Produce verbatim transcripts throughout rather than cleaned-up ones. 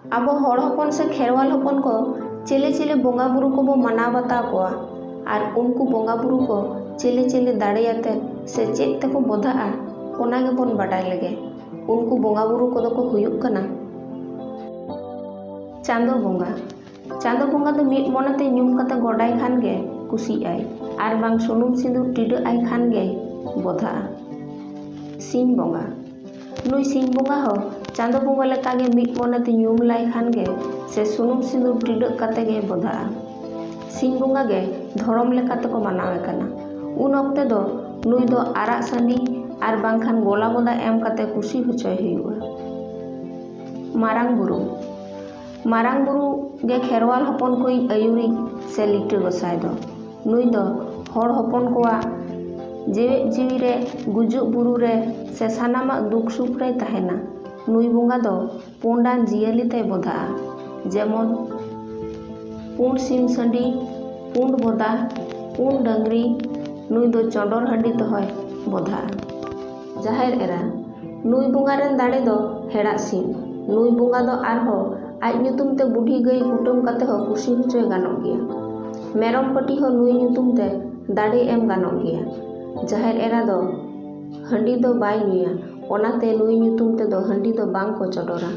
ᱟᱵᱚ ᱦᱚᱲ ᱦᱚᱯᱚᱱ ᱥᱮ ᱠᱷᱮᱨᱣᱟᱞ ᱦᱚᱯᱚᱱ ᱠᱚ ᱪᱤᱞᱤ ᱪᱤᱞᱤ ᱵᱚᱸᱜᱟ ᱵᱩᱨᱩ ᱠᱚᱵᱚ ᱢᱟᱱᱟᱣ ᱵᱟᱛᱟᱣ ᱠᱚᱣᱟ ᱟᱨ ᱩᱱᱠᱩ ᱵᱚᱸᱜᱟ ᱵᱩᱨᱩ ᱠᱚ ᱪᱤᱞᱤ ᱪᱤᱞᱤ ᱫᱟᱲᱮᱭᱟᱛᱮ ᱥᱮ ᱪᱮᱫ ᱛᱮᱠᱚ ᱵᱚᱫᱷᱟᱜᱼᱟ, ᱚᱱᱟ ᱜᱮᱵᱚᱱ ᱵᱟᱰᱟᱭ ᱞᱮᱜᱮ᱾ ᱩᱱᱠᱩ ᱵᱚᱸᱜᱟ ᱵᱩᱨᱩ ᱠᱚᱫᱚ ᱠᱚ ᱦᱩᱭᱩᱜ ᱠᱟᱱᱟ ᱪᱟᱸᱫᱚ ᱵᱚᱸᱜᱟ᱾ ᱪᱟᱸᱫᱚ ᱵᱚᱸᱜᱟ ᱫᱚ ᱢᱤᱫ ᱢᱚᱱᱮᱛᱮ ᱧᱩᱢ ᱠᱟᱛᱮ ᱜᱚᱰᱟᱭ ᱠᱷᱟᱱ ᱜᱮ ᱠᱩᱥᱤᱜ ᱟᱭ, ᱟᱨ ᱵᱟᱝ ᱥᱩᱱᱩᱢ ᱥᱤᱸᱫᱩᱨ ᱴᱤᱰᱟᱹᱜ ᱟᱭ ᱠᱷᱟᱱ ᱜᱮᱭ ᱵᱚᱫᱷᱟᱜᱼᱟ᱾ ᱥᱤᱧ ᱵᱚᱸᱜᱟ᱾ ᱱᱩᱭ ᱥᱤᱧ ᱵᱚᱸᱜᱟ ᱦᱚᱸ ᱪᱟᱸᱫᱚ ᱵᱚᱸᱜᱟ ᱞᱮᱠᱟᱜᱮ ᱢᱤᱫ ᱢᱚᱱᱮᱛᱮ ᱧᱩᱢ ᱞᱟᱭ ᱠᱷᱟᱱ ᱜᱮ ᱥᱮ ᱥᱩᱱᱩᱢ ᱥᱤᱸᱫᱩᱨ ᱴᱤᱰᱟᱹᱜ ᱠᱟᱛᱮ ᱜᱮᱭ ᱵᱚᱫᱷᱟᱜᱼᱟ᱾ ᱥᱤᱧ ᱵᱚᱸᱜᱟ ᱜᱮ ᱫᱷᱚᱨᱚᱢ ᱞᱮᱠᱟ ᱛᱮᱠᱚ ᱢᱟᱱᱟᱣᱮ ᱠᱟᱱᱟ᱾ ᱩᱱ ᱚᱠᱛᱮ ᱫᱚ ᱱᱩᱭ ᱫᱚ ᱟᱨᱟᱜ ᱥᱟᱺᱰᱤ ᱟᱨ ᱵᱟᱝᱠᱷᱟᱱ ᱜᱚᱞᱟ ᱵᱚᱫᱟ ᱮᱢ ᱠᱟᱛᱮ ᱠᱩᱥᱤ ᱦᱚᱪᱚᱭ ᱦᱩᱭᱩᱜᱼᱟ᱾ ᱢᱟᱨᱟᱝ ᱵᱩᱨᱩ᱾ ᱢᱟᱨᱟᱝ ᱵᱩᱨᱩ ᱜᱮ ᱠᱷᱮᱨᱣᱟᱞ ᱦᱚᱯᱚᱱ ᱠᱚᱭᱤᱡ ᱟᱹᱭᱩᱨᱤᱡ ᱥᱮ ᱞᱤᱴᱟᱹ ᱜᱚᱸᱥᱟᱭ ᱫᱚ᱾ ᱱᱩᱭ ᱫᱚ ᱦᱚᱲ ᱦᱚᱯᱚᱱ ᱠᱚᱣᱟᱜ ᱡᱮᱣᱮᱫ ᱡᱤᱣᱤ ᱨᱮ, ᱜᱩᱡᱩᱜ ᱵᱩᱨᱩ ᱨᱮ ᱥᱮ ᱥᱟᱱᱟᱢᱟᱜ ᱫᱩᱠ ᱥᱩᱠ ᱨᱮᱭ ᱛᱟᱦᱮᱱᱟ᱾ ᱱᱩᱭ ᱵᱚᱸᱜᱟ ᱫᱚ ᱯᱩᱸᱰᱟᱱ ᱡᱤᱭᱟᱹᱞᱤ ᱛᱮᱭ ᱵᱚᱫᱷᱟᱜᱼᱟ, ᱡᱮᱢᱚᱱ ᱯᱩᱸᱰ ᱥᱤᱢ ᱥᱟᱺᱰᱤ, ᱯᱩᱸᱰ ᱵᱚᱫᱟ, ᱯᱩᱸᱰ ᱰᱟᱹᱝᱨᱤ᱾ ᱱᱩᱭ ᱫᱚ ᱪᱚᱰᱚᱨ ᱦᱟᱺᱰᱤ ᱛᱮᱦᱚᱸᱭ ᱵᱚᱫᱷᱟᱜᱼᱟ᱾ ᱡᱟᱦᱮᱨ ᱮᱨᱟ᱾ ᱱᱩᱭ ᱵᱚᱸᱜᱟ ᱨᱮᱱ ᱫᱟᱲᱮ ᱫᱚ ᱦᱮᱲᱟᱜ ᱥᱤᱢ᱾ ᱱᱩᱭ ᱵᱚᱸᱜᱟ ᱫᱚ ᱟᱨᱦᱚᱸ ᱟᱡ ᱧᱩᱛᱩᱢ ᱛᱮ ᱵᱩᱰᱷᱤ ᱜᱟᱹᱭ ᱠᱩᱴᱟᱹᱢ ᱠᱟᱛᱮ ᱦᱚᱸ ᱠᱩᱥᱤ ᱦᱚᱪᱚᱭ ᱜᱟᱱᱚᱜ ᱜᱮᱭᱟ᱾ ᱢᱮᱨᱚᱢ ᱯᱟᱹᱴᱤ ᱦᱚᱸ ᱱᱩᱭ ᱧᱩᱛᱩᱢ ᱛᱮ ᱫᱟᱲᱮ ᱮᱢ ᱜᱟᱱᱚᱜ ᱜᱮᱭᱟ᱾ ᱡᱟᱦᱮᱨ ᱮᱨᱟ ᱫᱚ ᱦᱟᱺᱰᱤ ᱫᱚ ᱵᱟᱭ ᱧᱩᱭᱟ, ᱚᱱᱟᱛᱮ ᱱᱩᱭ ᱧᱩᱛᱩᱢ ᱛᱮᱫᱚ ᱦᱟᱺᱰᱤ ᱫᱚ ᱵᱟᱝ ᱠᱚ ᱪᱚᱰᱚᱨᱟ᱾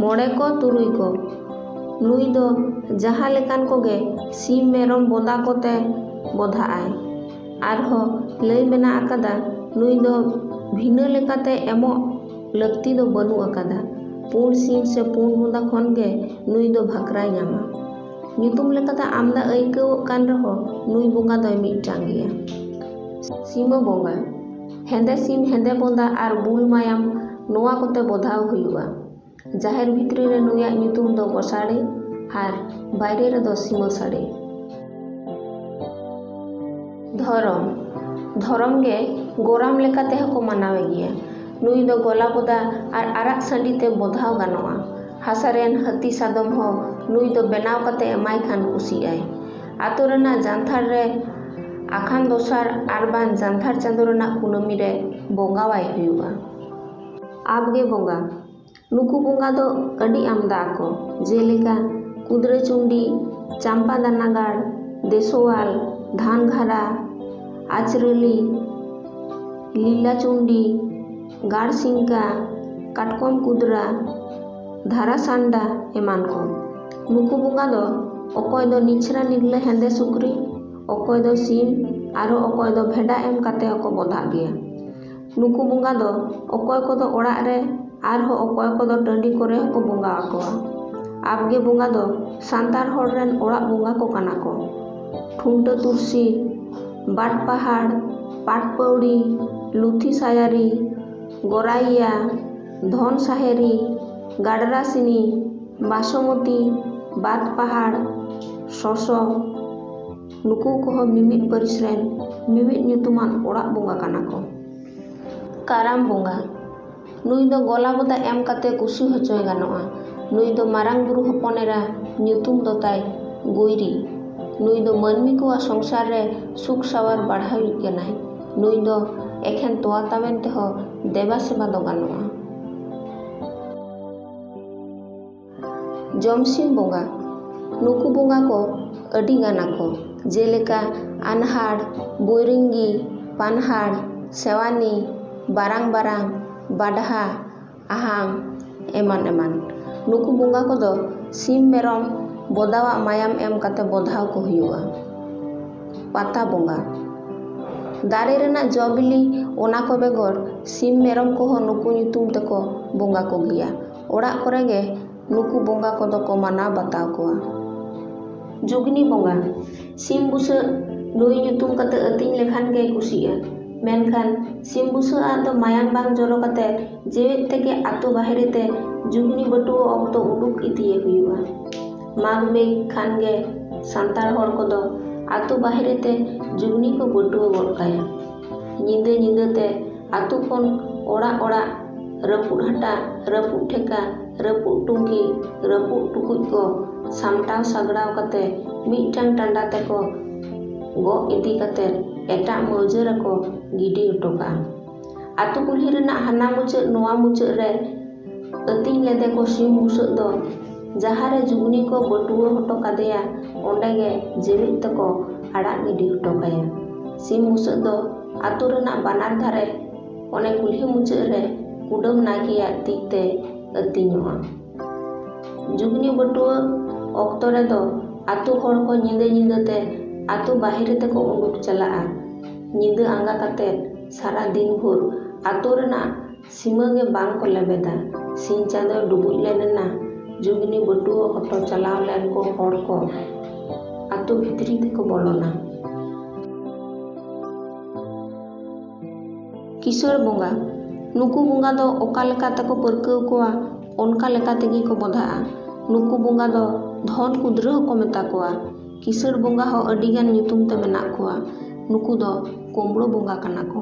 ᱢᱚᱬᱮ ᱠᱚ ᱛᱩᱨᱩᱭ ᱠᱚ᱾ ᱱᱩᱭ ᱫᱚ ᱡᱟᱦᱟᱸ ᱞᱮᱠᱟᱱ ᱠᱚᱜᱮ ᱥᱤᱢ ᱢᱮᱨᱚᱢ ᱵᱚᱫᱟ ᱠᱚᱛᱮ ᱵᱚᱫᱷᱟᱜ ᱟᱭ᱾ ᱟᱨᱦᱚᱸ ᱞᱟᱹᱭ ᱢᱮᱱᱟᱜ ᱟᱠᱟᱫᱟ, ᱱᱩᱭ ᱫᱚ ᱵᱷᱤᱱᱟᱹ ᱞᱮᱠᱟᱛᱮ ᱮᱢᱚᱜ ᱞᱟᱹᱠᱛᱤ ᱫᱚ ᱵᱟᱹᱱᱩᱜ ᱟᱠᱟᱫᱟ᱾ ᱯᱩᱸᱰ ᱥᱤᱢ ᱥᱮ ᱯᱩᱸᱰ ᱵᱚᱫᱟ ᱠᱷᱚᱱ ᱜᱮ ᱱᱩᱭ ᱫᱚ ᱵᱷᱟᱠᱨᱟᱭ ᱧᱟᱢᱟ᱾ ᱧᱩᱛᱩᱢ ᱞᱮᱠᱟᱛᱮ ᱟᱢᱫᱟ ᱟᱹᱭᱠᱟᱹᱣᱚᱜ ᱠᱟᱱ ᱨᱮᱦᱚᱸ, ᱱᱩᱭ ᱵᱚᱸᱜᱟ ᱫᱚᱭ ᱢᱤᱫᱴᱟᱝ ᱜᱮᱭᱟ᱾ ᱥᱤᱢᱟᱹ ᱵᱚᱸᱜᱟ᱾ ᱦᱮᱸᱫᱮ ᱥᱤᱢ, ᱦᱮᱸᱫᱮ ᱵᱚᱫᱟ ᱟᱨ ᱵᱩᱞ ᱢᱟᱭᱟᱢ, ᱱᱚᱣᱟ ᱠᱚᱛᱮ ᱵᱚᱫᱷᱟᱣ ᱦᱩᱭᱩᱜᱼᱟ᱾ ᱡᱟᱦᱮᱨ ᱵᱷᱤᱛᱨᱤ ᱨᱮ ᱱᱩᱭᱟᱜ ᱧᱩᱛᱩᱢ ᱫᱚ ᱜᱚᱥᱟᱲᱮ ᱟᱨ ᱵᱟᱭᱨᱮ ᱨᱮᱫᱚ ᱥᱤᱢᱟᱹ ᱥᱟᱹᱲᱮ᱾ ᱫᱷᱚᱨᱚᱢ᱾ ᱫᱷᱚᱨᱚᱢ ᱜᱮ ᱜᱚᱨᱟᱢ ᱞᱮᱠᱟ ᱛᱮᱦᱚᱸ ᱠᱚ ᱢᱟᱱᱟᱣᱮ ᱜᱮᱭᱟ᱾ ᱱᱩᱭ ᱫᱚ ᱜᱚᱞᱟ ᱵᱚᱫᱟ ᱟᱨ ᱟᱨᱟᱜ ᱥᱟᱺᱰᱤ ᱛᱮ ᱵᱚᱫᱷᱟᱣ ᱜᱟᱱᱚᱜᱼᱟ᱾ ᱦᱟᱥᱟ ᱨᱮᱱ ᱦᱟᱹᱛᱤ ᱥᱟᱫᱚᱢ ᱦᱚᱸ ᱱᱩᱭ ᱫᱚ ᱵᱮᱱᱟᱣ ᱠᱟᱛᱮ ᱮᱢᱟᱭ ᱠᱷᱟᱱ ᱠᱩᱥᱤᱜ ᱟᱭ᱾ ᱟᱛᱳ ᱨᱮᱱᱟᱜ ᱡᱟᱱᱛᱷᱟᱲ ᱨᱮ ᱟᱠᱷᱟᱱ ᱫᱚᱥᱟᱨ ᱟᱨ ᱵᱟᱝ ᱡᱟᱱᱛᱷᱟᱲ ᱪᱟᱸᱫᱳ ᱨᱮᱱᱟᱜ ᱠᱩᱱᱟᱹᱢᱤ ᱨᱮ ᱵᱚᱸᱜᱟᱣᱟᱭ ᱦᱩᱭᱩᱜᱼᱟ᱾ ᱟᱵᱜᱮ ᱵᱚᱸᱜᱟ᱾ ᱱᱩᱠᱩ ᱵᱚᱸᱜᱟ ᱫᱚ ᱟᱹᱰᱤ ᱟᱢᱫᱟ ᱟᱠᱚ, ᱡᱮᱞᱮᱠᱟ ᱠᱩᱫᱽᱨᱟᱹ ᱪᱩᱱᱰᱤ, ᱪᱟᱢᱯᱟ ᱫᱟᱱᱟᱜᱟᱲ, ᱫᱮᱥᱳᱣᱟᱞ, ᱫᱷᱟᱱᱜᱷᱟᱨᱟ, ᱟᱪᱨᱟᱹᱞᱤ, ᱞᱤᱞᱟ ᱪᱩᱱᱰᱤ, ᱜᱟᱲ ᱥᱤᱝᱠᱟ, ᱠᱟᱴᱠᱚᱢ ᱠᱩᱫᱽᱨᱟ, ᱫᱷᱟᱨᱟ ᱥᱟᱱᱰᱟ ᱮᱢᱟᱱ ᱠᱚ᱾ ᱱᱩᱠᱩ ᱵᱚᱸᱜᱟ ᱫᱚ ᱚᱠᱚᱭ ᱫᱚ ᱱᱤᱪᱷᱨᱟ ᱱᱤᱨᱞᱟᱹ ᱦᱮᱸᱫᱮ ᱥᱩᱠᱨᱤ, ᱚᱠᱚᱭ ᱫᱚ ᱥᱤᱢ, ᱟᱨᱚ ᱚᱠᱚᱭ ᱫᱚ ᱵᱷᱮᱰᱟ ᱮᱢ ᱠᱟᱛᱮ ᱦᱚᱸᱠᱚ ᱵᱚᱫᱷᱟᱜ ᱜᱮᱭᱟ᱾ ᱱᱩᱠᱩ ᱵᱚᱸᱜᱟ ᱫᱚ ᱚᱠᱚᱭ ᱠᱚᱫᱚ ᱚᱲᱟᱜ ᱨᱮ, ᱟᱨᱦᱚᱸ ᱚᱠᱚᱭ ᱠᱚᱫᱚ ᱴᱟᱺᱰᱤ ᱠᱚᱨᱮ ᱦᱚᱸᱠᱚ ᱵᱚᱸᱜᱟ ᱟᱠᱚᱣᱟ᱾ ᱟᱵᱜᱮ ᱵᱚᱸᱜᱟ ᱫᱚ ᱥᱟᱱᱛᱟᱲ ᱦᱚᱲ ᱨᱮᱱ ᱚᱲᱟᱜ ᱵᱚᱸᱜᱟ ᱠᱚ ᱠᱟᱱᱟ ᱠᱚ᱾ ᱴᱷᱩᱱᱴᱟᱹ ᱛᱩᱨᱥᱤ, ᱵᱟᱴ ᱯᱟᱦᱟᱲ, ᱯᱟᱴ ᱯᱟᱹᱣᱲᱤ, ᱞᱩᱛᱷᱤ ᱥᱟᱭᱟᱨᱤ, ᱜᱚᱨᱟᱭᱤᱭᱟ, ᱫᱷᱚᱱ ᱥᱟᱦᱮᱨᱤ, ᱜᱟᱰᱨᱟ ᱥᱤᱱᱤ, ᱵᱟᱥᱚᱢᱚᱛᱤ, ᱵᱟᱫ ᱯᱟᱦᱟᱲ, ᱥᱚᱥᱚ, ᱱᱩᱠᱩ ᱠᱚᱦᱚᱸ ᱢᱤᱢᱤᱫ ᱯᱟᱹᱨᱤᱥ ᱨᱮᱱ ᱢᱤᱢᱤᱫ ᱧᱩᱛᱩᱢᱟᱱ ᱚᱲᱟᱜ ᱵᱚᱸᱜᱟ ᱠᱟᱱᱟ ᱠᱚ᱾ ᱠᱟᱨᱟᱢ ᱵᱚᱸᱜᱟ, ᱱᱩᱭ ᱫᱚ ᱜᱚᱞᱟ ᱵᱚᱫᱟ ᱮᱢ ᱠᱟᱛᱮ ᱠᱩᱥᱤ ᱦᱚᱪᱚᱭ ᱜᱟᱱᱚᱜᱼᱟ᱾ ᱱᱩᱭ ᱫᱚ ᱢᱟᱨᱟᱝ ᱵᱩᱨᱩ ᱦᱚᱯᱚᱱ ᱮᱨᱟ, ᱧᱩᱛᱩᱢ ᱫᱚ ᱛᱟᱭ ᱜᱳᱭᱨᱤ᱾ ᱱᱩᱭ ᱫᱚ ᱢᱟᱹᱱᱢᱤ ᱠᱚᱣᱟᱜ ᱥᱚᱝᱥᱟᱨ ᱨᱮ ᱥᱩᱠ ᱥᱟᱶᱟᱨ ᱵᱟᱲᱦᱟᱣᱤᱡ ᱠᱟᱱᱟᱭ᱾ ᱱᱩᱭ ᱫᱚ ᱮᱠᱷᱮᱱ ᱛᱚᱣᱟ ᱛᱟᱵᱮᱱ ᱛᱮᱦᱚᱸ ᱫᱮᱵᱟ ᱥᱮᱵᱟ ᱫᱚ ᱜᱟᱱᱚᱜᱼᱟ᱾ ᱡᱚᱢᱥᱤᱢ ᱵᱚᱸᱜᱟ, ᱱᱩᱠᱩ ᱵᱚᱸᱜᱟ ᱠᱚ ᱟᱹᱰᱤ ᱜᱟᱱ ᱟᱠᱚ, ᱡᱮᱞᱮᱠᱟ ᱟᱱᱦᱟᱲ, ᱵᱳᱭᱨᱤᱝᱜᱤ, ᱯᱟᱱᱦᱟᱲ, ᱥᱮᱣᱟᱱᱤ, ᱵᱟᱨᱟᱝ ᱵᱟᱨᱟᱝ, ᱵᱟᱰᱦᱟ, ᱟᱦᱟᱝ, ᱮᱢᱟᱱ ᱮᱢᱟᱱ᱾ ᱱᱩᱠᱩ ᱵᱚᱸᱜᱟ ᱠᱚᱫᱚ ᱥᱤᱢ ᱢᱮᱨᱚᱢ ᱵᱚᱫᱟᱣᱟᱜ ᱢᱟᱭᱟᱢ ᱮᱢ ᱠᱟᱛᱮ ᱵᱚᱫᱷᱟᱣ ᱠᱚ ᱦᱩᱭᱩᱜᱼᱟ᱾ ᱯᱟᱛᱟ ᱵᱚᱸᱜᱟ, ᱫᱟᱨᱮ ᱨᱮᱱᱟᱜ ᱡᱚ ᱵᱤᱞᱤ, ᱚᱱᱟ ᱠᱚ ᱵᱮᱜᱚᱨ ᱥᱤᱢ ᱢᱮᱨᱚᱢ ᱠᱚᱦᱚᱸ ᱱᱩᱠᱩ ᱧᱩᱛᱩᱢ ᱛᱮᱠᱚ ᱵᱚᱸᱜᱟ ᱠᱚᱜᱮᱭᱟ᱾ ᱚᱲᱟᱜ ᱠᱚᱨᱮ ᱜᱮ ᱱᱩᱠᱩ ᱵᱚᱸᱜᱟ ᱠᱚᱫᱚ ᱠᱚ ᱢᱟᱱᱟᱣ ᱵᱟᱛᱟᱣ ᱠᱚᱣᱟ᱾ ᱡᱩᱜᱽᱱᱤ ᱵᱚᱸᱜᱟ, ᱥᱤᱢ ᱵᱩᱥᱟᱹᱜ ᱱᱩᱭ ᱧᱩᱛᱩᱢ ᱠᱟᱛᱮ ᱟᱹᱛᱤᱧ ᱞᱮᱠᱷᱟᱱ ᱜᱮᱭ ᱠᱩᱥᱤᱜᱼᱟ᱾ ᱢᱮᱱᱠᱷᱟᱱ ᱥᱤᱢ ᱵᱩᱥᱟᱹᱜ ᱟᱜ ᱫᱚ ᱢᱟᱭᱟᱢ ᱵᱟᱝ ᱡᱚᱨᱚ ᱠᱟᱛᱮ ᱡᱮᱣᱮᱫ ᱛᱮᱜᱮ ᱟᱛᱳ ᱵᱟᱦᱨᱮ ᱛᱮ ᱡᱩᱜᱽᱱᱤ ᱵᱟᱹᱴᱩᱣᱟᱹ ᱚᱠᱛᱚ ᱩᱰᱩᱠ ᱤᱫᱤᱭᱮ ᱦᱩᱭᱩᱜᱼᱟ᱾ ᱢᱟᱜᱽ ᱢᱮ ᱠᱷᱟᱱ ᱜᱮ ᱥᱟᱱᱛᱟᱲ ᱦᱚᱲ ᱠᱚᱫᱚ ᱟᱛᱳ ᱵᱟᱦᱨᱮ ᱛᱮ ᱡᱩᱜᱽᱱᱤ ᱠᱚ ᱵᱟᱹᱴᱩᱣᱟᱹ ᱜᱚᱫ ᱠᱟᱭᱟ᱾ ᱧᱤᱫᱟᱹ ᱧᱤᱫᱟᱹ ᱛᱮ ᱟᱛᱳ ᱠᱷᱚᱱ ᱚᱲᱟᱜ ᱚᱲᱟᱜ ᱨᱟᱹᱯᱩᱫ ᱦᱟᱴᱟᱜ, ᱨᱟᱹᱯᱩᱫ ᱴᱷᱮᱠᱟ, ᱨᱟᱹᱯᱩᱫ ᱴᱩᱝᱠᱤ, ᱨᱟᱹᱯᱩᱫ ᱴᱩᱠᱩᱡ ᱠᱚ ᱥᱟᱢᱴᱟᱣ ᱥᱟᱜᱲᱟᱣ ᱠᱟᱛᱮ ᱢᱤᱫᱴᱟᱝ ᱴᱟᱸᱰᱟ ᱛᱮᱠᱚ ᱜᱚᱜ ᱤᱫᱤ ᱠᱟᱛᱮ ᱮᱴᱟᱜ ᱢᱟᱹᱣᱡᱟᱹ ᱨᱮᱠᱚ ᱜᱤᱰᱤ ᱦᱚᱴᱚ ᱠᱟᱜᱼᱟ᱾ ᱟᱛᱳ ᱠᱩᱞᱦᱤ ᱨᱮᱱᱟᱜ ᱦᱟᱱᱟ ᱢᱩᱪᱟᱹᱫ ᱱᱚᱣᱟ ᱢᱩᱪᱟᱹᱫ ᱨᱮ ᱟᱹᱛᱤᱧ ᱞᱮᱫᱮ ᱠᱚ ᱥᱤᱢ ᱵᱩᱥᱟᱹᱜ ᱫᱚ ᱡᱟᱦᱟᱸ ᱨᱮ ᱡᱩᱜᱽᱱᱤ ᱠᱚ ᱵᱟᱹᱴᱩᱣᱟᱹ ᱦᱚᱴᱚ ᱠᱟᱫᱮᱭᱟ, ᱚᱸᱰᱮ ᱜᱮ ᱡᱤᱣᱤᱫ ᱛᱮᱠᱚ ᱟᱲᱟᱜ ᱜᱤᱰᱤ ᱦᱚᱴᱚ ᱠᱟᱭᱟ᱾ ᱥᱤᱢ ᱵᱩᱥᱟᱹᱜ ᱫᱚ ᱟᱛᱳ ᱨᱮᱱᱟᱜ ᱵᱟᱱᱟᱨ ᱫᱷᱟᱨᱮ ᱚᱱᱮ ᱠᱩᱞᱦᱤ ᱢᱩᱪᱟᱹᱫ ᱨᱮ ᱠᱩᱰᱟᱹᱢ ᱱᱟᱭᱠᱮᱭᱟᱜ ᱛᱤ ᱛᱮ ᱟᱹᱛᱤᱧᱚᱜᱼᱟ᱾ ᱡᱩᱜᱽᱱᱤ ᱵᱟᱹᱴᱩᱣᱟᱹ ᱚᱠᱛᱚ ᱨᱮᱫᱚ ᱟᱛᱳ ᱦᱚᱲ ᱠᱚ ᱧᱤᱫᱟᱹ ᱧᱤᱫᱟᱹ ᱛᱮ ᱟᱛᱳ ᱵᱟᱦᱨᱮ ᱛᱮᱠᱚ ᱩᱰᱩᱠ ᱪᱟᱞᱟᱜᱼᱟ᱾ ᱧᱤᱫᱟᱹ ᱟᱸᱜᱟ ᱠᱟᱛᱮ ᱥᱟᱨᱟ ᱫᱤᱱ ᱵᱷᱳᱨ ᱟᱛᱳ ᱨᱮᱱᱟᱜ ᱥᱤᱢᱟᱹ ᱜᱮ ᱵᱟᱝ ᱠᱚ ᱞᱮᱵᱮᱫᱟ᱾ ᱥᱤᱧ ᱪᱟᱸᱫᱚᱭ ᱰᱩᱵᱩᱡ ᱞᱮᱱ ᱮᱱᱟ, ᱡᱩᱜᱽᱱᱤ ᱵᱟᱹᱴᱩᱣᱟᱹ ᱦᱚᱴᱚ ᱪᱟᱞᱟᱣ ᱞᱮᱱ ᱠᱚ ᱦᱚᱲ ᱠᱚ ᱟᱛᱳ ᱵᱷᱤᱛᱨᱤ ᱛᱮᱠᱚ ᱵᱚᱞᱚᱱᱟ᱾ ᱠᱤᱥᱟᱹᱬ ᱵᱚᱸᱜᱟ᱾ ᱱᱩᱠᱩ ᱵᱚᱸᱜᱟ ᱫᱚ ᱚᱠᱟ ᱞᱮᱠᱟ ᱛᱮᱠᱚ ᱯᱟᱹᱨᱠᱟᱹᱣ ᱠᱚᱣᱟ, ᱚᱱᱠᱟ ᱞᱮᱠᱟ ᱛᱮᱜᱮ ᱠᱚ ᱵᱚᱫᱷᱟᱜᱼᱟ᱾ ᱱᱩᱠᱩ ᱵᱚᱸᱜᱟ ᱫᱚ ᱫᱷᱚᱱ ᱠᱩᱫᱽᱨᱟᱹ ᱦᱚᱸᱠᱚ ᱢᱮᱛᱟ ᱠᱚᱣᱟ᱾ ᱠᱤᱥᱟᱹᱬ ᱵᱚᱸᱜᱟ ᱦᱚᱸ ᱟᱹᱰᱤᱜᱟᱱ ᱧᱩᱛᱩᱢ ᱛᱮ ᱢᱮᱱᱟᱜ ᱠᱚᱣᱟ᱾ ᱱᱩᱠᱩ ᱫᱚ ᱠᱳᱢᱵᱽᱲᱳ ᱵᱚᱸᱜᱟ ᱠᱟᱱᱟ ᱠᱚ᱾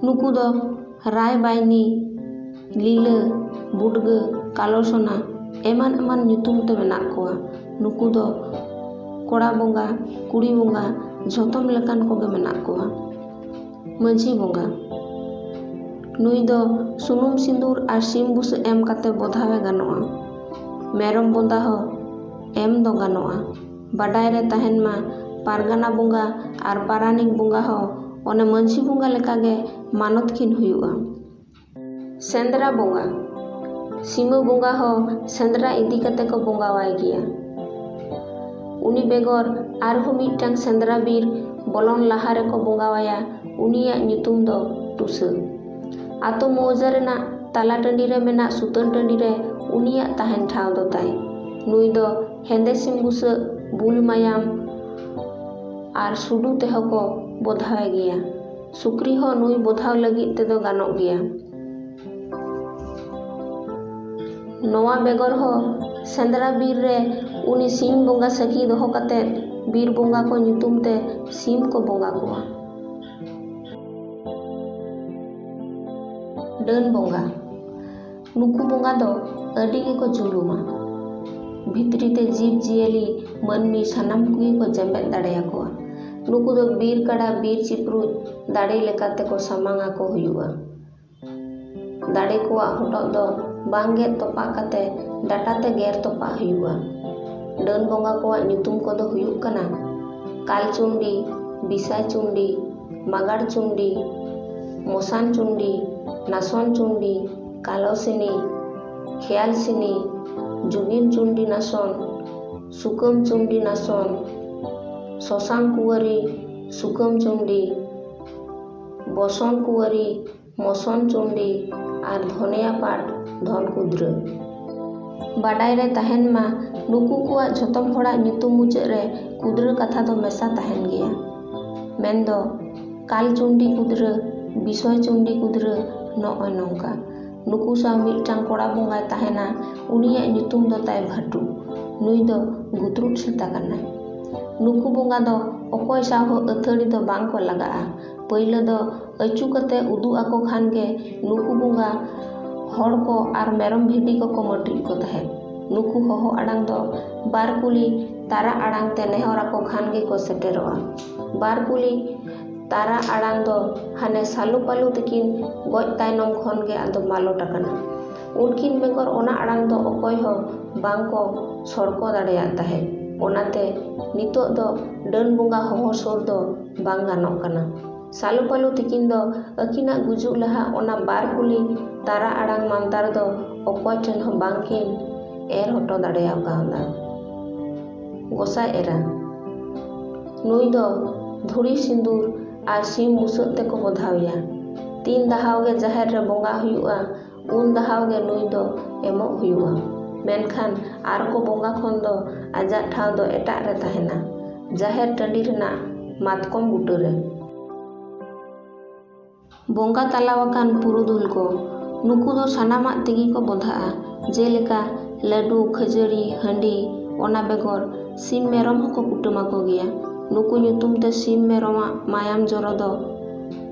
ᱱᱩᱠᱩ ᱫᱚ ᱨᱟᱭ ᱵᱟᱭᱱᱤ, ᱞᱤᱞᱟᱹ, ᱵᱩᱰᱜᱟᱹ, ᱠᱟᱞᱚ ᱥᱚᱱᱟ ᱮᱢᱟᱱ ᱮᱢᱟᱱ ᱧᱩᱛᱩᱢ ᱛᱮ ᱢᱮᱱᱟᱜ ᱠᱚᱣᱟ᱾ ᱱᱩᱠᱩ ᱫᱚ ᱠᱚᱲᱟ ᱵᱚᱸᱜᱟ, ᱠᱩᱲᱤ ᱵᱚᱸᱜᱟ ᱡᱷᱚᱛᱚᱢ ᱞᱮᱠᱟᱱ ᱠᱚᱜᱮ ᱢᱮᱱᱟᱜ ᱠᱚᱣᱟ᱾ ᱢᱟᱹᱡᱷᱤ ᱵᱚᱸᱜᱟ᱾ ᱱᱩᱭ ᱫᱚ ᱥᱩᱱᱩᱢ ᱥᱤᱸᱫᱩᱨ ᱟᱨ ᱥᱤᱢ ᱵᱩᱥᱟᱹᱜ ᱮᱢ ᱠᱟᱛᱮ ᱵᱚᱫᱷᱟᱣᱮ ᱜᱟᱱᱚᱜᱼᱟ᱾ ᱢᱮᱨᱚᱢ ᱵᱚᱸᱫᱟ ᱦᱚᱸ ᱮᱢ ᱫᱚ ᱜᱟᱱᱚᱜᱼᱟ᱾ ᱵᱟᱰᱟᱭ ᱨᱮ ᱛᱟᱦᱮᱱ ᱢᱟ, ᱯᱟᱨᱜᱟᱱᱟ ᱵᱚᱸᱜᱟ ᱟᱨ ᱯᱟᱨᱟᱱᱤᱠ ᱵᱚᱸᱜᱟ ᱦᱚᱸ ᱚᱱᱮ ᱢᱟᱹᱡᱷᱤ ᱵᱚᱸᱜᱟ ᱞᱮᱠᱟᱜᱮ ᱢᱟᱱᱚᱛ ᱠᱤᱱ ᱦᱩᱭᱩᱜᱼᱟ᱾ ᱥᱮᱸᱫᱽᱨᱟ ᱵᱚᱸᱜᱟ᱾ ᱥᱤᱢᱟᱹ ᱵᱚᱸᱜᱟ ᱦᱚᱸ ᱥᱮᱸᱫᱽᱨᱟ ᱤᱫᱤ ᱠᱟᱛᱮ ᱠᱚ ᱵᱚᱸᱜᱟᱣᱟᱭ ᱜᱮᱭᱟ᱾ ᱩᱱᱤ ᱵᱮᱜᱚᱨ ᱟᱨᱦᱚᱸ ᱢᱤᱫᱴᱟᱝ ᱥᱮᱸᱫᱽᱨᱟ ᱵᱤᱨ ᱵᱚᱞᱚᱱ ᱞᱟᱦᱟ ᱨᱮᱠᱚ ᱵᱚᱸᱜᱟᱣᱟᱭᱟ, ᱩᱱᱤᱭᱟᱜ ᱧᱩᱛᱩᱢ ᱫᱚ ᱴᱩᱥᱟᱹ᱾ ᱟᱛᱳ ᱢᱚᱣᱡᱟ ᱨᱮᱱᱟᱜ ᱛᱟᱞᱟ ᱴᱟᱺᱰᱤ ᱨᱮ ᱢᱮᱱᱟᱜ ᱥᱩᱛᱟᱹᱱ ᱴᱟᱺᱰᱤ ᱨᱮ ᱩᱱᱤᱭᱟᱜ ᱛᱟᱦᱮᱱ ᱴᱷᱟᱶ ᱫᱚ ᱛᱟᱭ᱾ ᱱᱩᱭ ᱫᱚ ᱦᱮᱸᱫᱮ ᱥᱤᱢ ᱵᱩᱥᱟᱹᱜ, ᱵᱩᱞ ᱢᱟᱭᱟᱢ ᱟᱨ ᱥᱩᱰᱩ ᱛᱮᱦᱚᱸ ᱠᱚ ᱵᱚᱫᱷᱟᱣᱮ ᱜᱮᱭᱟ᱾ ᱥᱩᱠᱨᱤ ᱦᱚᱸ ᱱᱩᱭ ᱵᱚᱫᱷᱟᱣ ᱞᱟᱹᱜᱤᱫ ᱛᱮᱫᱚ ᱜᱟᱱᱚᱜ ᱜᱮᱭᱟ᱾ ᱱᱚᱣᱟ ᱵᱮᱜᱚᱨ ᱦᱚᱸ ᱥᱮᱸᱫᱽᱨᱟ ᱵᱤᱨ ᱨᱮ ᱩᱱᱤ ᱥᱤᱧ ᱵᱚᱸᱜᱟ ᱥᱟᱹᱠᱷᱤ ᱫᱚᱦᱚ ᱠᱟᱛᱮ ᱵᱤᱨ ᱵᱚᱸᱜᱟ ᱠᱚ ᱧᱩᱛᱩᱢ ᱛᱮ ᱥᱤᱢ ᱠᱚ ᱵᱚᱸᱜᱟ ᱠᱚᱣᱟ᱾ ᱰᱟᱹᱱ ᱵᱚᱸᱜᱟ᱾ ᱱᱩᱠᱩ ᱵᱚᱸᱜᱟ ᱫᱚ ᱟᱹᱰᱤ ᱜᱮᱠᱚ ᱡᱩᱞᱩᱢᱟ᱾ ᱵᱷᱤᱛᱨᱤ ᱛᱮ ᱡᱤᱵᱽ ᱡᱤᱭᱟᱹᱞᱤ, ᱢᱟᱹᱱᱢᱤ ᱥᱟᱱᱟᱢ ᱠᱚᱜᱮ ᱠᱚ ᱡᱮᱢᱮᱫ ᱫᱟᱲᱮᱭᱟᱠᱚᱣᱟ᱾ ᱱᱩᱠᱩ ᱫᱚ ᱵᱤᱨ ᱠᱟᱰᱟ, ᱵᱤᱨ ᱪᱤᱯᱨᱩᱡ ᱫᱟᱲᱮ ᱞᱮᱠᱟ ᱛᱮᱠᱚ ᱥᱟᱢᱟᱝ ᱟᱠᱚ ᱦᱩᱭᱩᱜᱼᱟ᱾ ᱫᱟᱲᱮ ᱠᱚᱣᱟᱜ ᱦᱚᱴᱚᱜ ᱫᱚ ᱵᱟᱝ ᱜᱮᱫ ᱛᱚᱯᱟᱜ ᱠᱟᱛᱮ ᱰᱟᱴᱟ ᱛᱮ ᱜᱮᱨ ᱛᱚᱯᱟᱜ ᱦᱩᱭᱩᱜᱼᱟ᱾ ᱰᱟᱹᱱ ᱵᱚᱸᱜᱟ ᱠᱚᱣᱟᱜ ᱧᱩᱛᱩᱢ ᱠᱚᱫᱚ ᱦᱩᱭᱩᱜ ᱠᱟᱱᱟ ᱠᱟᱞᱪᱩᱱᱰᱤ, ᱵᱤᱥᱟᱭᱪᱩᱱᱰᱤ, ᱢᱟᱜᱟᱲ ᱪᱩᱱᱰᱤ, ᱢᱚᱥᱟᱱ ᱪᱩᱱᱰᱤ, ᱱᱟᱥᱚᱱ ᱪᱩᱱᱰᱤ, ᱠᱟᱞᱚᱥᱤᱱᱤ, ᱠᱷᱮᱭᱟᱞᱥᱤᱱᱤ, ᱡᱩᱜᱤᱱ ᱪᱩᱱᱰᱤ ᱱᱟᱥᱚᱱ, ᱥᱩᱠᱟᱹᱢ ᱪᱩᱱᱰᱤ ᱱᱟᱥᱚᱱ, ᱥᱚᱥᱟᱝ ᱠᱩᱣᱟᱹᱨᱤ, ᱥᱩᱠᱟᱹᱢ ᱪᱩᱱᱰᱤ, ᱵᱚᱥᱚᱱ ᱠᱩᱣᱟᱹᱨᱤ, ᱢᱚᱥᱚᱱ ᱪᱩᱱᱰᱤ ᱟᱨ ᱫᱷᱚᱱᱮᱭᱟ ᱯᱟᱴ, ᱫᱷᱚᱱ ᱠᱩᱫᱽᱨᱟᱹ᱾ ᱵᱟᱰᱟᱭ ᱨᱮ ᱛᱟᱦᱮᱱ ᱢᱟ, ᱱᱩᱠᱩ ᱠᱚᱣᱟᱜ ᱡᱷᱚᱛᱚᱢ ᱦᱚᱲᱟᱜ ᱧᱩᱛᱩᱢ ᱢᱩᱪᱟᱹᱫ ᱨᱮ ᱠᱩᱫᱽᱨᱟᱹ ᱠᱟᱛᱷᱟ ᱫᱚ ᱢᱮᱥᱟ ᱛᱟᱦᱮᱱ ᱜᱮᱭᱟ᱾ ᱢᱮᱱᱫᱚ, ᱠᱟᱞ ᱪᱩᱱᱰᱤ ᱠᱩᱫᱽᱨᱟᱹ, ᱵᱤᱥᱚᱭ ᱪᱩᱱᱰᱤ ᱠᱩᱫᱽᱨᱟᱹ, ᱱᱚᱜᱼᱚᱭ ᱱᱚᱝᱠᱟ᱾ ᱱᱩᱠᱩ ᱥᱟᱶ ᱢᱤᱫᱴᱟᱝ ᱠᱚᱲᱟ ᱵᱚᱸᱜᱟᱭ ᱛᱟᱦᱮᱱᱟ, ᱩᱱᱤᱭᱟᱜ ᱧᱩᱛᱩᱢ ᱫᱚ ᱛᱟᱭ ᱵᱷᱟᱴᱩ᱾ ᱱᱩᱭ ᱫᱚ ᱜᱩᱛᱨᱩᱴ ᱥᱮᱛᱟ ᱠᱟᱱᱟᱭ᱾ ᱱᱩᱠᱩ ᱵᱚᱸᱜᱟ ᱫᱚ ᱚᱠᱚᱭ ᱥᱟᱶ ᱦᱚᱸ ᱟᱹᱛᱷᱟᱹᱲᱤ ᱫᱚ ᱵᱟᱝ ᱠᱚ ᱞᱟᱜᱟᱜᱼᱟ᱾ ᱯᱟᱹᱭᱞᱟᱹ ᱫᱚ ᱟᱹᱪᱩ ᱠᱟᱛᱮ ᱩᱫᱩᱜ ᱟᱠᱚ ᱠᱷᱟᱱ ᱜᱮ ᱱᱩᱠᱩ ᱵᱚᱸᱜᱟ ᱦᱚᱲ ᱠᱚ ᱟᱨ ᱢᱮᱨᱚᱢ ᱵᱷᱤᱰᱤ ᱠᱚᱠᱚ ᱢᱟᱹᱴᱤᱡ ᱠᱚ ᱛᱟᱦᱮᱸᱫ᱾ ᱱᱩᱠᱩ ᱦᱚᱦᱚ ᱟᱲᱟᱝ ᱫᱚ ᱵᱟᱨ ᱠᱩᱞᱤ ᱛᱟᱨᱟ ᱟᱲᱟᱝ ᱛᱮ ᱱᱮᱦᱚᱨ ᱟᱠᱚ ᱠᱷᱟᱱ ᱜᱮᱠᱚ ᱥᱮᱴᱮᱨᱚᱜᱼᱟ᱾ ᱵᱟᱨ ᱠᱩᱞᱤ ᱛᱟᱨᱟ ᱟᱲᱟᱝ ᱫᱚ ᱦᱟᱱᱮ ᱥᱟᱞᱩ ᱯᱟᱞᱩ ᱛᱤᱠᱤᱱ ᱜᱚᱡ ᱛᱟᱭᱱᱚᱢ ᱠᱷᱚᱱ ᱜᱮ ᱟᱫᱚ ᱢᱟᱞᱚᱴ ᱟᱠᱟᱱᱟ᱾ ᱩᱱᱠᱤᱱ ᱵᱮᱜᱚᱨ ᱚᱱᱟ ᱟᱲᱟᱝ ᱫᱚ ᱚᱠᱚᱭ ᱦᱚᱸ ᱵᱟᱝ ᱠᱚ ᱥᱚᱲᱠᱚ ᱫᱟᱲᱮᱭᱟᱜ ᱛᱟᱦᱮᱸᱫ᱾ ᱚᱱᱟᱛᱮ ᱱᱤᱛᱚᱜ ᱫᱚ ᱰᱟᱹᱱ ᱵᱚᱸᱜᱟ ᱦᱚᱦᱚ ᱥᱩᱨ ᱫᱚ ᱵᱟᱝ ᱜᱟᱱᱚᱜ ᱠᱟᱱᱟ᱾ ᱥᱟᱞᱩ ᱯᱟᱞᱩ ᱛᱤᱠᱤᱱ ᱫᱚ ᱟᱹᱠᱤᱱᱟᱜ ᱜᱩᱡᱩᱜ ᱞᱟᱦᱟ ᱚᱱᱟ ᱵᱟᱨ ᱠᱩᱞᱤ ᱛᱟᱨᱟ ᱟᱲᱟᱝ ᱢᱟᱱᱛᱟᱨ ᱫᱚ ᱚᱠᱚᱭ ᱴᱷᱮᱱ ᱦᱚᱸ ᱵᱟᱝ ᱠᱤᱱ ᱮᱨ ᱦᱚᱴᱚ ᱫᱟᱲᱮᱭᱟᱣ ᱠᱟᱣᱫᱟ᱾ ᱜᱚᱸᱥᱟᱭ ᱮᱨᱟ, ᱱᱩᱭ ᱫᱚ ᱫᱷᱩᱲᱤ ᱥᱤᱸᱫᱩᱨ ᱟᱨ ᱥᱤᱢ ᱵᱩᱥᱟᱹᱜ ᱛᱮᱠᱚ ᱵᱚᱫᱷᱟᱣᱮᱭᱟ᱾ ᱛᱤᱱ ᱫᱟᱦᱟᱣ ᱜᱮ ᱡᱟᱦᱮᱨ ᱨᱮ ᱵᱚᱸᱜᱟ ᱦᱩᱭᱩᱜᱼᱟ, ᱩᱱ ᱫᱟᱦᱟᱣ ᱜᱮ ᱱᱩᱭ ᱫᱚ ᱮᱢᱚᱜ ᱦᱩᱭᱩᱜᱼᱟ᱾ ᱢᱮᱱᱠᱷᱟᱱ ᱟᱨ ᱠᱚ ᱵᱚᱸᱜᱟ ᱠᱷᱚᱱ ᱫᱚ ᱟᱡᱟᱜ ᱴᱷᱟᱶ ᱫᱚ ᱮᱴᱟᱜ ᱨᱮ ᱛᱟᱦᱮᱱᱟ, ᱡᱟᱦᱮᱨ ᱴᱟᱺᱰᱤ ᱨᱮᱱᱟᱜ ᱢᱟᱛᱠᱚᱢ ᱵᱩᱴᱟᱹ ᱨᱮ᱾ ᱵᱚᱸᱜᱟ ᱛᱟᱞᱟᱣᱟᱠᱟᱱ ᱯᱩᱨᱩᱫᱷᱩᱞ ᱠᱚ, ᱱᱩᱠᱩ ᱫᱚ ᱥᱟᱱᱟᱢᱟᱜ ᱛᱮᱜᱮ ᱠᱚ ᱵᱚᱫᱷᱟᱜᱼᱟ, ᱡᱮᱞᱮᱠᱟ ᱞᱟᱹᱰᱩ, ᱠᱷᱟᱹᱡᱟᱹᱲᱤ, ᱦᱟᱺᱰᱤ, ᱚᱱᱟ ᱵᱮᱜᱚᱨ ᱥᱤᱢ ᱢᱮᱨᱚᱢ ᱦᱚᱸᱠᱚ ᱠᱩᱴᱟᱹᱢ ᱟᱠᱚ ᱜᱮᱭᱟ᱾ ᱱᱩᱠᱩ ᱧᱩᱛᱩᱢ ᱛᱮ ᱥᱤᱢ ᱢᱮᱨᱚᱢᱟᱜ ᱢᱟᱭᱟᱢ ᱡᱚᱨᱚ ᱫᱚ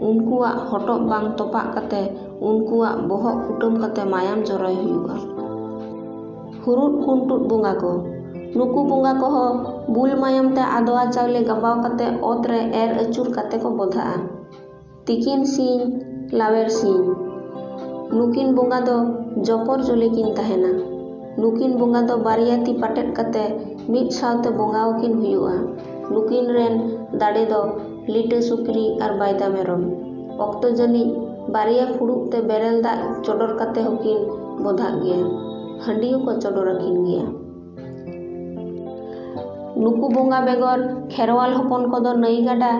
ᱩᱱᱠᱩᱣᱟᱜ ᱦᱚᱴᱚᱜ ᱵᱟᱝ ᱛᱚᱯᱟᱜ ᱠᱟᱛᱮ ᱩᱱᱠᱩᱣᱟᱜ ᱵᱚᱦᱚᱜ ᱠᱩᱴᱟᱹᱢ ᱠᱟᱛᱮ ᱢᱟᱭᱟᱢ ᱡᱚᱨᱚᱭ ᱦᱩᱭᱩᱜᱼᱟ᱾ ᱦᱩᱨᱩᱫ ᱠᱩᱱᱴᱩᱫ ᱵᱚᱸᱜᱟ ᱠᱚ, ᱱᱩᱠᱩ ᱵᱚᱸᱜᱟ ᱠᱚᱦᱚᱸ ᱵᱩᱞ ᱢᱟᱭᱟᱢ ᱛᱮ ᱟᱫᱣᱟ ᱪᱟᱣᱞᱮ ᱜᱟᱵᱟᱣ ᱠᱟᱛᱮ ᱚᱛ ᱨᱮ ᱮᱨ ᱟᱹᱪᱩᱨ ᱠᱟᱛᱮ ᱠᱚ ᱵᱚᱫᱷᱟᱜᱼᱟ᱾ ᱛᱤᱠᱤᱱ ᱥᱤᱧ, ᱞᱟᱣᱮᱨ ᱥᱤᱧ, ᱱᱩᱠᱤᱱ ᱵᱚᱸᱜᱟ ᱫᱚ ᱡᱚᱯᱚᱨ ᱡᱚᱞᱤ ᱠᱤᱱ ᱛᱟᱦᱮᱱᱟ᱾ ᱱᱩᱠᱤᱱ ᱵᱚᱸᱜᱟ ᱫᱚ ᱵᱟᱨᱭᱟ ᱛᱤ ᱯᱟᱴᱮᱫ ᱠᱟᱛᱮ ᱢᱤᱫ ᱥᱟᱶᱛᱮ ᱵᱚᱸᱜᱟ ᱟᱹᱠᱤᱱ ᱦᱩᱭᱩᱜᱼᱟ᱾ ᱱᱩᱠᱤᱱ ᱨᱮᱱ ᱫᱟᱲᱮ ᱫᱚ ᱞᱤᱴᱟᱹ ᱥᱩᱠᱨᱤ ᱟᱨ ᱵᱟᱭᱫᱟ ᱢᱮᱨᱚᱢ᱾ ᱚᱠᱛᱚ ᱡᱟᱹᱱᱤᱡ ᱵᱟᱨᱭᱟ ᱯᱷᱩᱲᱩᱜ ᱛᱮ ᱵᱮᱨᱮᱞ ᱫᱟᱜ ᱪᱚᱰᱚᱨ ᱠᱟᱛᱮ ᱦᱚᱸᱠᱤᱱ ᱵᱚᱫᱷᱟᱜ ᱜᱮᱭᱟ᱾ ᱦᱟᱺᱰᱤ ᱦᱚᱸᱠᱚ ᱪᱚᱰᱚᱨ ᱟᱹᱠᱤᱱ ᱜᱮᱭᱟ᱾ ᱱᱩᱠᱩ ᱵᱚᱸᱜᱟ ᱵᱮᱜᱚᱨ ᱠᱷᱮᱨᱣᱟᱞ ᱦᱚᱯᱚᱱ ᱠᱚᱫᱚ ᱱᱟᱹᱭ ᱜᱟᱰᱟ,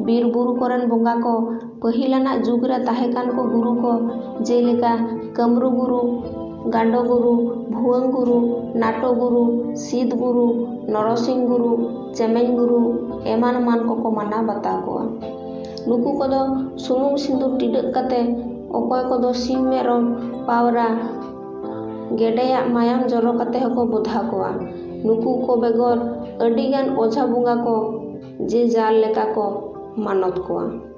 ᱵᱤᱨ ᱵᱩᱨᱩ ᱠᱚᱨᱮᱱ ᱵᱚᱸᱜᱟ ᱠᱚ, ᱯᱟᱹᱦᱤᱞ ᱟᱱᱟᱜ ᱡᱩᱜᱽ ᱨᱮ ᱛᱟᱦᱮᱸ ᱠᱟᱱ ᱠᱚ ᱜᱩᱨᱩ ᱠᱚ, ᱡᱮᱞᱮᱠᱟ ᱠᱟᱹᱢᱨᱩ ᱜᱩᱨᱩ, ᱜᱟᱸᱰᱚ ᱜᱩᱨᱩ, ᱵᱷᱩᱣᱟᱹᱝ ᱜᱩᱨᱩ, ᱱᱟᱴᱚ ᱜᱩᱨᱩ, ᱥᱤᱫ ᱜᱩᱨᱩ, ᱱᱚᱨᱚᱥᱤᱝ ᱜᱩᱨᱩ, ᱪᱮᱢᱮᱧ ᱜᱩᱨᱩ ᱮᱢᱟᱱ ᱮᱢᱟᱱ ᱠᱚᱠᱚ ᱢᱟᱱᱟᱣ ᱵᱟᱛᱟᱣ ᱠᱚᱣᱟ᱾ ᱱᱩᱠᱩ ᱠᱚᱫᱚ ᱥᱩᱱᱩᱢ ᱥᱤᱸᱫᱩᱨ ᱴᱤᱰᱟᱹᱜ ᱠᱟᱛᱮ, ᱚᱠᱚᱭ ᱠᱚᱫᱚ ᱥᱤᱢ ᱢᱮᱨᱚᱢ ᱯᱟᱣᱨᱟ ᱜᱮᱰᱮᱭᱟᱜ ᱢᱟᱭᱟᱢ ᱡᱚᱨᱚ ᱠᱟᱛᱮ ᱦᱚᱸᱠᱚ ᱵᱚᱫᱷᱟ ᱠᱚᱣᱟ᱾ ᱱᱩᱠᱩ ᱠᱚ ᱵᱮᱜᱚᱨ ᱟᱹᱰᱤᱜᱟᱱ ᱚᱡᱷᱟ ᱵᱚᱸᱜᱟ ᱠᱚ ᱡᱮ ᱡᱟᱨ ᱞᱮᱠᱟ ᱠᱚ ᱢᱟᱱᱚᱛ ᱠᱚᱣᱟ᱾